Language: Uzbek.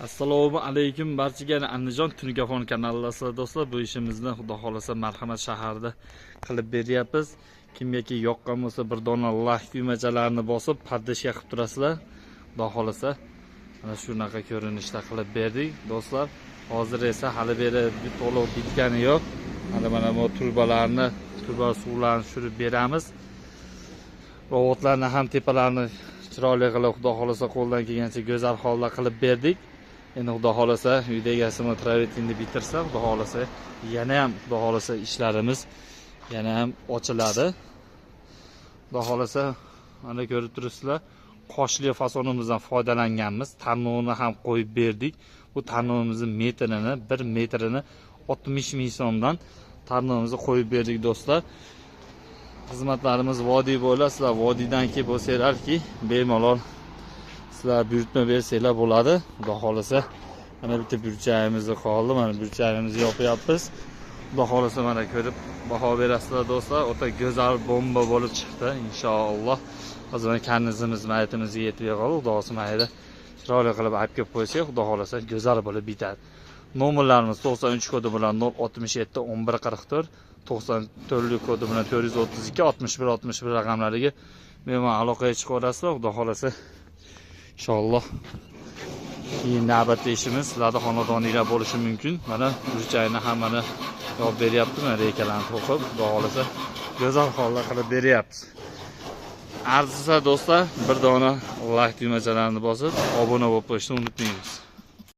Assalomu alaykum barchaga. Andijon Tunikafon kanalidasizlar, do'stlar. Bu ishimizni, xudo xohlasa, Marhamat shaharida qilib beryapmiz. Kimgaki yoqqan bo'lsa, bir dona like tugmachalarini bosib, поддержка qilib turasizlar. Xudo xohlasa, mana shunaqa ko'rinishda qilib berdik, do'stlar. Hozir esa hali beri to'liq bitgani yo'q. Hali mana bu trubalarni, truba suvlarni tushirib beramiz. Robotlarni ham tepalarini chiroyli qilib, xudo xohlasa, qo'ldan kelgancha go'zal holda qilib berdik. Endi, xudo xohlasa, uyda egasi travertinni bitirsa, xudo xohlasa, yana ham, xudo xohlasa, ishlarimiz yana ham ochiladi. Xudo xohlasa, mana ko'rib turibsizlar, qoshli fasonimizdan foydalanganmiz. Tarnovini ham qo'yib berdik. Bu tarnovimizni metrini, 1 metrini 60 ming so'mdan tarnovimizni qo'yib berdik, do'stlar. Xizmatlarimiz vodiy bo'ylab, sizlar vodiydan kelib bo'lsanglarki, bemalol sizlar buyurtma bersanglar bo'ladi. Xudo xohlasa, mana bitta burchagimiz qoldi. Mana burchagimizni yopyapmiz. Xudo xohlasa, mana ko'rib baho berasizlar, do'stlar. O'ta go'zal bomba bo'lib chiqdi, inshaalloh. Hozir mana karnizimiz mayitimizga yetib qoldi. Xudo xohlasa, mayda chiroyli qilib olib kelib qo'ysak, xudo xohlasa, go'zal bo'lib bitadi. Nomerlarimiz 93 kodi bilan 067 11 44, 94 kodi bilan 432 61 61 raqamlariga bemalol aloqaga chiqaverasizlar. Xudo xohlasa, inshaalloh, keyin navbatda ishimiz sizlarni xonadoninglar bo'lishi mumkin. Mana burchakni ham mana yopib beryapti, mana reykalarni to'qib, xudo xohlasa, go'zal holda qilib beryapmiz. Arzisa, do'stlar, bir dona like tugmachalarini bosib, obuna bo'lib qo'yishni unutmaymiz.